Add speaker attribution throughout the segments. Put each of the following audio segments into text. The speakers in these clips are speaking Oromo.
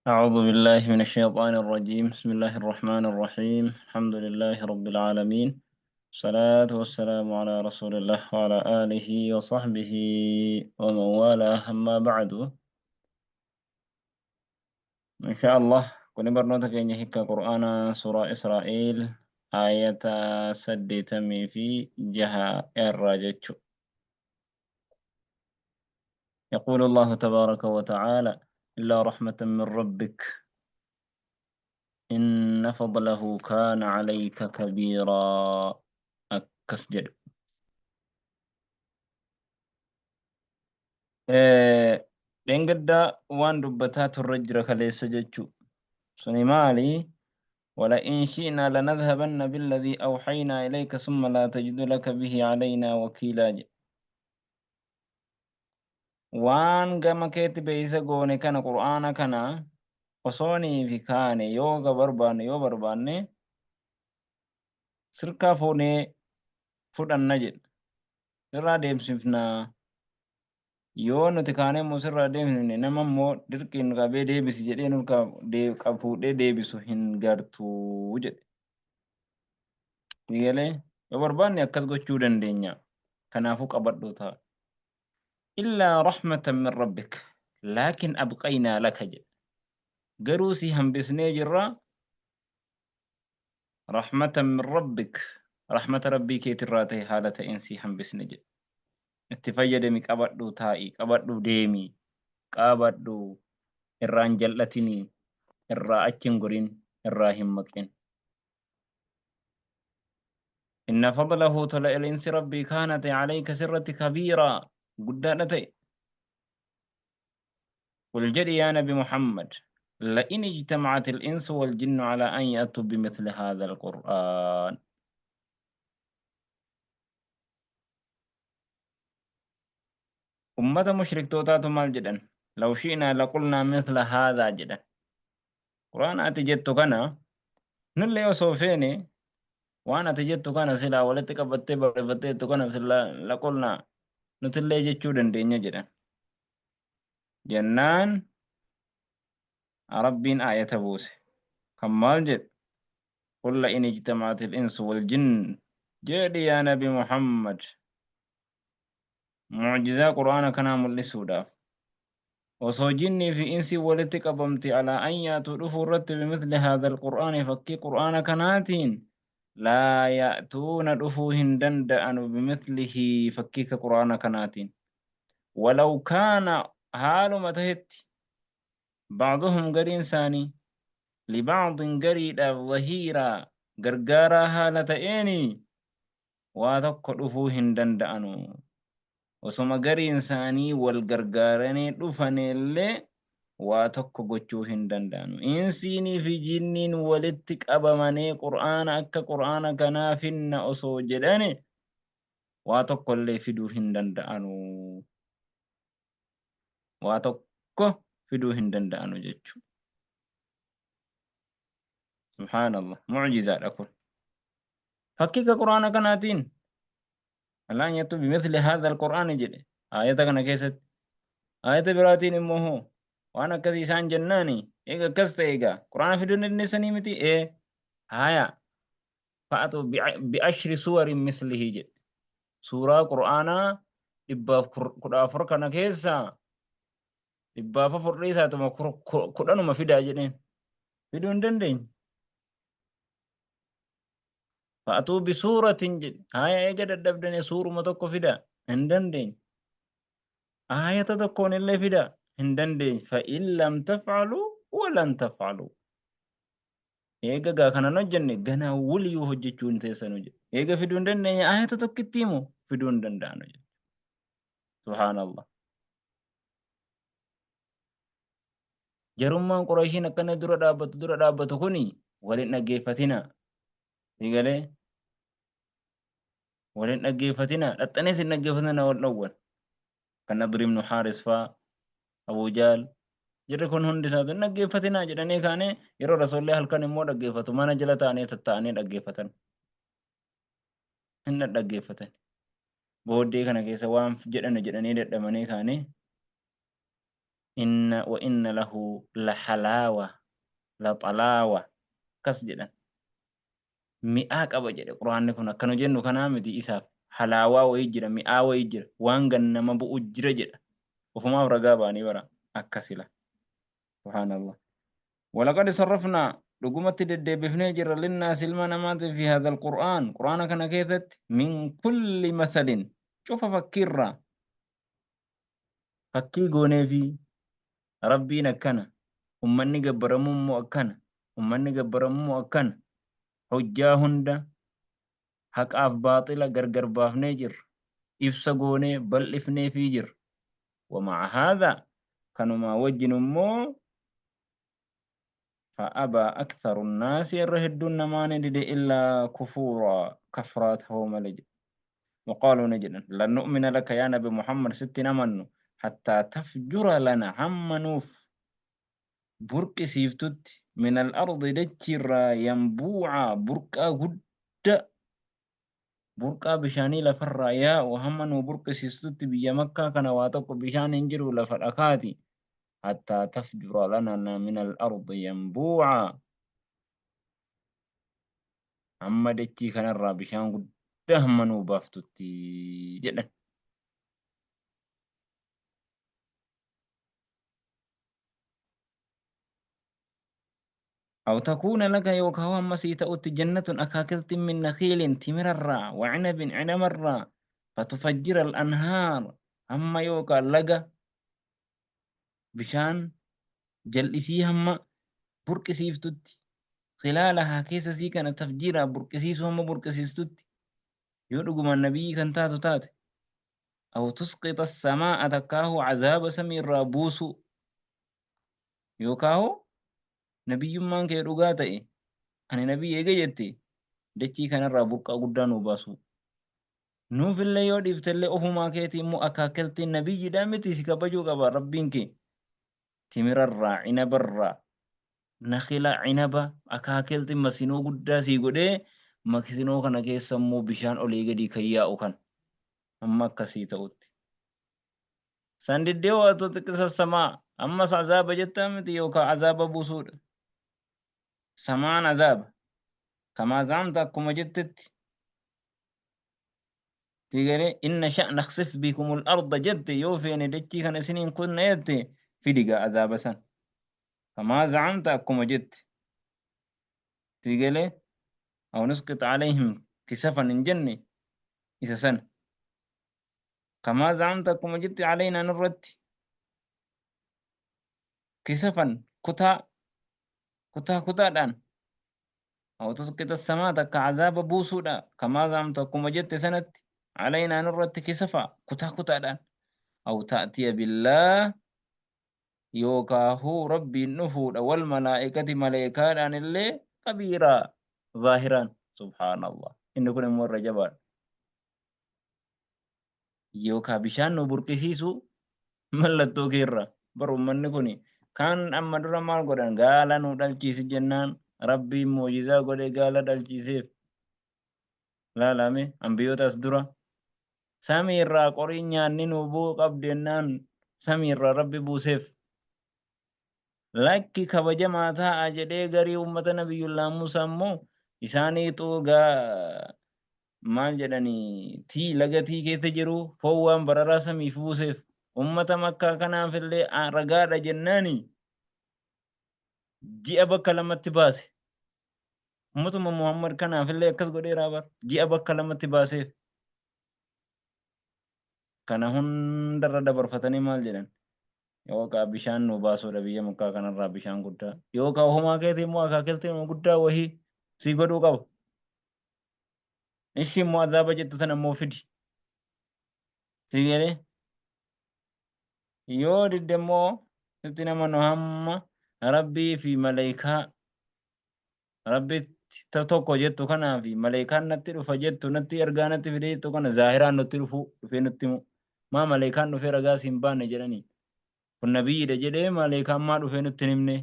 Speaker 1: أعوذ بالله من الشيطان الرجيم. بسم الله الرحمن الرحيم. الحمد لله رب العالمين، الصلاة والسلام على رسول الله وعلى آله وصحبه ومن والاه. أما بعد، إن شاء الله كن برنوتك إن هيك قرآن سورة إسرائيل آية سديتمي في جهة الراجج. يقول الله تبارك وتعالى: إلا رحمة من ربك إن فضله كان عليك كبيرا. أكسجد dheengadda waan dubbataa turre jira kaleessa jechuu suni maali? ولئن شئنا لنذهبن بالذي أوحينا إليك ثم لا تجد لك به علينا وكيلا. Waan gama keetti beeysa goone kana, qur'aana kana, osoonii fi kaane yoo barbaanne, yoo barbaanne sirkaa fuunee fudhanna jedha, sirraa deemsifnaa. Yoo nuti kaanee immoo sirraa deemsifne, nama immoo dirqiin nu qabee deebisi jedhee nu fuudhee deebisu hin gartuu jedhe. Galee yoo barbaanne akkas gochuu dandeenya. Kanaafuu qabadhuu ta'a. Illaa rahmatan min rabbik laakin abqaynaa laka jedhe. Garuu si hambisnee jirra, rahmatan min rabbik, rahmata rabbii keetirraa ta'e haala ta'een si hambisne jedhe. Itti fayyadami, qabadhuu taa'i, qabadhuu deemi, qabadhuu irraa hin jal'atinii, irraa achi hin gorin, irraa hin maqin. Inna fadlahu, tola elinsi rabbii, kaana ta'e, alayka sirratti, kabiiraa guddaadha ta'e. قل jedhi yaa nabi Muhammad: لئن اجتمعت الإنس والجن على أن يأتوا بمثل هذا القرآن. Ummata mushriktootaatu maal jedhan? لو شئنا لقلنا مثل هذا jedhan. Qur'aana ati jettu kana nullee osoo feene, waan ati jettu kana silaa walitti qabattee barreeffattee jettu kana silaa, لقلنا, nutillee jechuu dandeenya jedhan. Jennaan Rabbiin aayata buuse. Kan maal jedhu? قل لئن اجتمعت الإنس والجن, jedhi yaa nabi Muhammad, mucjizaa qur'aana kanaa mul'isuudhaaf, osoo jinnii fi insi walitti qabamte, على أن يأتوا dhufuu irratti, بمثل هذا القرآن fakkii qur'aana kanaatiin, لا يأتون dhufuu hin danda'anu, بمثله fakkii ka qur'aana kanaatiin, ولو كان haaluma tahetti, بعضهم gariin isaanii, لبعض gariidhaaf, ظهيرا gargaaraa haala ta'eeni, waa tokko dhufuu hin danda'anu. Osoma gariin isaanii wal gargaaranii dhufanillee waa tokko gochuu hin danda'anu. Insiinii fi jinniin walitti qabamanii qur'aana akka qur'aana kanaa finna osoo jedhani, waa tokko illee fiduu hin danda'anu. Waa tokko fiduu hin danda'anu jechuudha. Subhaanallah, mucjizaadha kun. Fakkii ka qur'aana kanaatiin, على أن يأتوا بمثل هذا القرآن jedhe aayata kana keessatti. Aayata biraatiin immoo hoo waan akkasii isaan jennaani, eega akkas ta'e egaa qur'aana fiduu dandeessanii miti, ee haya, فأتوا بعشر سور مثله jedhe. Suuraa qur'aanaa 114 kana keessaa 400 dhiisaatuma 10uma fidaa jedheen. Fiduu hin dandeenye. فأتوا بسورة jedhe. Haya, eega dadhabdane suuruma tokko fidaa. Hin dandeenye. Aayata tokkoon illee fidaa. Hin dandeenye. فإن لم تفعلوا ولن تفعلوا. Eega gaa kanan hojjenne ganaa waliyyuu hojjechuu hin teessanu jedhe. Eega fiduu hin dandeenye, aayata tokkitti himu fiduu hin danda'anu jedhe. Subhaanallah. Jarummaan Qurayshiin akkana dura dhaabbatu kuni walin dhaggeeffatina. Eegalee walin dhaggeeffatina. Dhaxxanees hin dhaggeeffatina, wal dhowwan. Kan Nadri ibn Haaris faa, Abuu Jaal, jirri kun hundi isaatu hin dhaggeeffatina jedhanii kaanee, yeroo Rasuullee halkan immoo dhaggeeffatu mana jala taa'anii tatta'anii dhaggeeffatan. Hin dhaggeeffatan. Booddee kana keessa waan jedhanu jedhanii dadhabanii kaanee Inna wa inna lahu la halaawa la xalaawa akkas jedhan. Mi'aa qaba jedhe Qur'aanni kun akka nu jennu kanaa miti isaaf halaawaa wayii jira mi'aa wayii jira waan gannama bu'u jira jedha. Ofumaaf ragaa ba'anii bara akkasila. Subhaanallah. Walaqad sarrafnaa dhugumatti deddeebifnee jirra linnaas ilma namaatiif fi haadha alqur'aan qur'aana kana keessatti min kulli masalin cufa fakkiirraa fakkii gooneefii Rabbiin akkana, ummanni gabbaramuu immoo akkana, ummanni gabbaramuu immoo akkana, hujjaa hunda haqaaf baaxila gargar baafnee jirra, ibsa goonee bal'ifneefii jirra. Wama'a haadhaa kanumaa wajjin immoo fa'abaa aktharu nnaasi irra hedduun namaa ni dide illaa kufuuraa kafraa tahuu malee jedhe. Waqaaluu ni jedhan lan nu'mina laka yaa nabi Muhammad sitti hin amannu hattaa tafjura lana hamma nuuf burqisiiftutti min al-ardi dachiirraa yanbuucaa burqaa guddaa burqaa bishaanii lafarraa yaa'u hamma nuu burqisiistutti biyya makkaa kana waa tokko bishaan hin jiru lafa dhakaati hattaa tafjura lana min al-ardi yanbuucaa hamma dachii kanarraa bishaan guddaa hamma nuu baaftutti jedhan. Aw takuuna laka yookaa hamma sii ta'utti jannatun akaakiltiin min nakhiilin timirarraa wa cinabin cinamarraa fatufajjira al-anhaar hamma yookaa laga bishaan jal'isii hamma burqisiiftutti khilaalahaa keessa sii kana tafjiiraa burqisiisuu hamma burqisiistutti yoo dhugumaan nabiyyii kan taatu taate aw tusqita samaa'a takkaahu azaaba samiirraa buusuu yookaahu nabiyyummaan kee dhugaa ta'e ani nabiyyi eega jette dachii kanarraa burqaa guddaa nuu baasuu nuufillee yoo dhiiftellee ofumaa keetii immoo akaakeltiin nabiyyidha miti si kabajuu qaba rabbiin kee timirarraa cinabarraa nakila cinaba akaakelti masinoo guddaa sii godhee masinoo kana keessa immoo bishaan olii gadii kan yaa'u kan amma akkasii ta'utti. San diddee waatu xiqqisa samaa ammas azaaba jettaa miti yookaan azaaba buusuudha. Samaan azaaba. Kamaa zaamta akkuma jettetti. Tigaree inna sha naksif bikumul arda jette yoo feene dachii kana isiniin kunna jette fidigaa azaaba san. Kamaa zaamta akkuma jette. Tigalee aw nusqit alayhim kisafan hin jenne isa sana. Kamaa za'amta akkuma jette alaynaa nurratti kisafan kutaa kutaa kutaadhaan aw tusqita samaa takka azaaba buusuudha kamaa za'amta akkuma jette sanatti alaynaa nurratti kisafa kutaa kutaadhaan aw ta'tiya billaah yookaahuu rabbiin dhufuudha wal malaa'ikati maleekaadhaan illee qabiiraa zaahiraan subhaanallah inni kun immoo irra jabaadha yookaa bishaan nu burqisiisuu mallattoo keerra bar ummanni kun kaan amma dura maal godhan gaala nu dhalchiisi jennaan rabbiin mu'jizaa godhe gaala dhalchiiseef laalame ambiyoota as dura samii irraa qoriin nyaanni nu bu'uu qabdi jennaan samii irraa rabbi buuseef lakki kabajamaa taa'a jedhee garii ummata nabiyyullaa Muusaa immoo isaaniitu gaa maal jedhanii tii laga tii keessa jiru foon waan bararaa samiif buuseef ummata makkaa kanaaf illee ragaadha jennaani ji'a bakka lamatti baase ummatuma Muhammad kanaaf illee akkas godheeraa bar ji'a bakka lamatti baaseef kana hundarra dabarfatanii maal jedhan yookaa bishaan nu baasuudha biyya makkaa kanarraa bishaan guddaa yookaa ofumaa keetii immoo akaakiltii guddaa wahii sii godhuu qaba Ishi immoo azaaba jettu sana immoo fidi. Si galee? Yoo didde immoo sitti nama nu hamma rabbii fi maleekaa rabbitti tokko jettu kanaa fi maleekaan natti dhufa jettu natti ergaa natti fide jettu kana zaahiraan nutti dhufuu dhufee nutti himu. Maa maleekaan dhufee ragaa siin baanne jedhanii. Kun nabiyyiidha jedhee maleekaan maa dhufee nutti hin himne.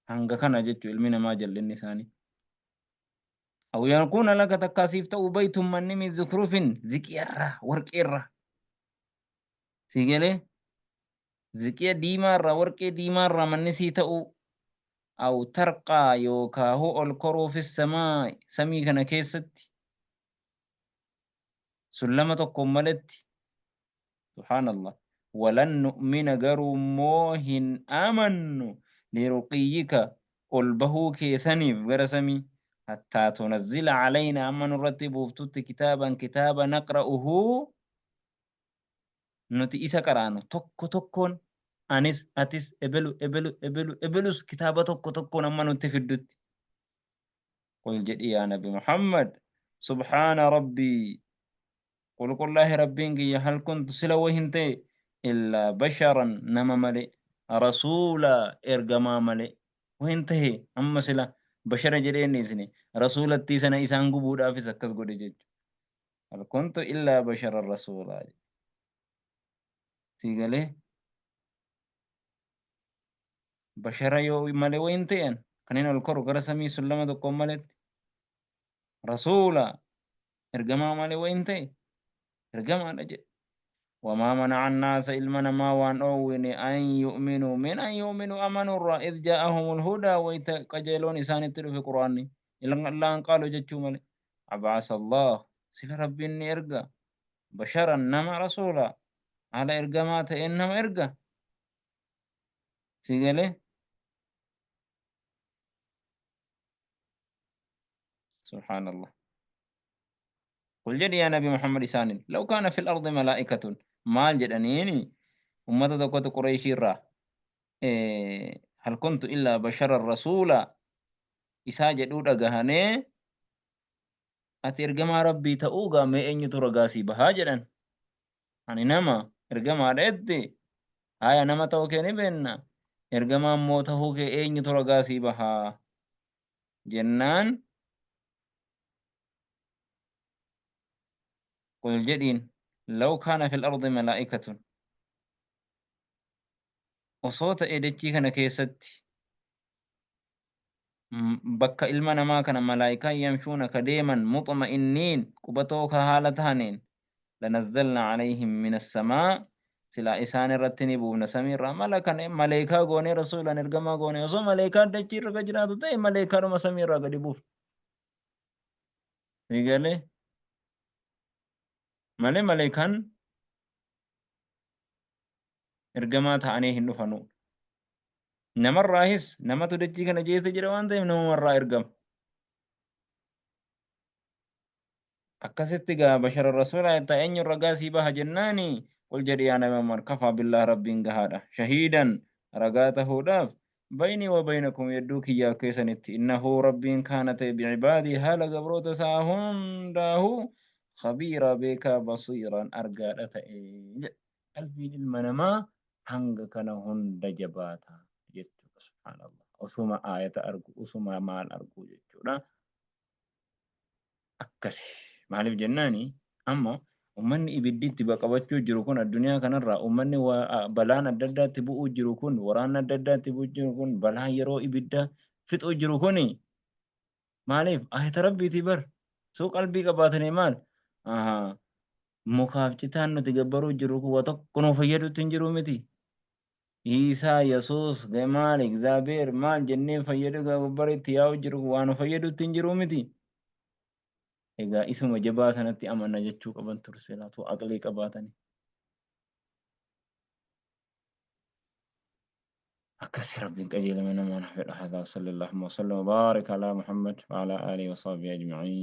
Speaker 1: Hanga kana jechuu ilmi namaa jal'inni isaanii. Aw yakuuna laka takkaa siif ta'u baytun manni min zukrufin ziqiyarraa warqeerraa. Sii galee? Ziqiya diimaa irraa warqee diimaa irraa manni sii ta'uu aw tarqaa yookaahu ol koruu fi samaa samii kana keessatti sullama tokkoon maletti. Subhaanallah. Walan nu'mina garuu immoo hin amannu liruqiyyika ol bahuu keessaniif gara samii hattaa tunazzila alaynaa amma nurratti buuftutti kitaaban kitaaba naqra'uhu nuti isa qaraanu tokko tokkoon anis atis ebelu ebelu ebelu ebelus kitaaba tokko tokkoon amma nutti fiddutti. Qul jedhi yaa nabi Muhammad subhaana rabbii qulqullaahi rabbiin kiyya hal kuntu sila way hin ta'e illaa basharan nama malee rasuula ergamaa malee way hin ta'e amma sila bashara jedhee inni isini rasuulattii sana isaan gubuudhaafis akkas godhe jechuudha. Hal kuntu illaa basharan rasuulaa jedhe. Sii galee bashara yoo malee way hin ta'an kanneen ol koru gara samii sullama tokkoon maletti rasuula ergamaa malee way hin ta'e ergamaadha jedhe. Wamaa mana'a annaasa ilma namaa waan dhoowwine an yu'minuu min an yu'minuu amanurraa idh jaa'ahumul hudaa wayta qajeeloon isaanitti dhufe qur'aanni illaa an qaalu jechuu malee ab'asa Allah sila rabbiin ni erga basharan nama rasuula haala ergamaa ta'een nama erga si galee. Subhaanallah. Qul jedhi yaa Nabi Muhammad isaaniin law kaana fil ardi malaa'ikatun maal jedhaniini ummata tokkotu Qureeshii irraa hal kuntu illaa basharan rasuula isaa jedhuu dhagahanee ati ergamaa rabbii ta'uu gaa mee eenyutu ragaa sii bahaa jedhan ani nama ergamaadha jette haya nama ta'uu kee ni beenna ergamaa immoo ta'uu kee eenyutu ragaa sii bahaa jennaan Qul jedhiin law kaana fil ardi malaa'ikatun osoo ta'e dachii kana keessatti bakka ilma namaa kana malaa'ikaan yamshuuna ka deeman muxma'inniin qubatoo ka haala tahaniin lanazzalna alayhim min assamaa silaa isaan irratti ni buufna samii irraa malakan maleekaa goonee rasuulaan ergamaa goonee osoo maleekaan dachii irra ka jiraatu ta'e maleekaadhuma samii irraa gadi buufna. Eegalee malee maleekaan ergamaa ta'anii hin dhufanu. Namarraahis namatu dachii kana keessa jira waan ta'eef namumarraa ergama. Akkasitti gaa bashara rasuulaa jettaa eenyuun ragaa sii baha jennaani qul jedhi yaa nabi Muhammad kafaa billaah rabbiin gahaadha shahiidan ragaa tahuudhaaf baynii wa baynakum yedduu kiyyaaf keessanitti innahuu rabbiin kaana ta'e bicibaadii haala gabroota isaa hundaahu khabiiraa beekaa basiiraan argaadha ta'e jedhe. Qalbiin ilma namaa hanga kana hunda jabaata jechuudha subhaanallah osuma aayata argu osuma maal argu jechuudha. Akkasi. Maaliif jennaani amma ummanni ibiddi itti baqabachuu jiru kun addunyaa kanarraa ummanni balaan adda addaatti bu'uu jiru kun waraanni adda addaatti bu'uu jiru kun balaan yeroo ibidda fixuu jiru kun maaliif ayata rabbiitii bar suu qalbii qabaatanii maal mukaaf citaan nuti gabbaruu jiru kun waa tokko nu fayyadutti hin jiru miti. Iisaa, Yesuus, maal, Egzaabeer, maal jennee fayyadu gabbara itti yaa'u jiru waa nu fayyadutti hin jiru miti. Egaa isuma jabaa sanatti amanna jechuu qaban turse laatu aqlii qabaatanii. Akkasi Rabbiin qajeelama namaan haa fedhu. Hadhaa sallallahu wa sallam wa baarik alaa Muhammad wa alaa aalihi wa sahbihi ajma'iin.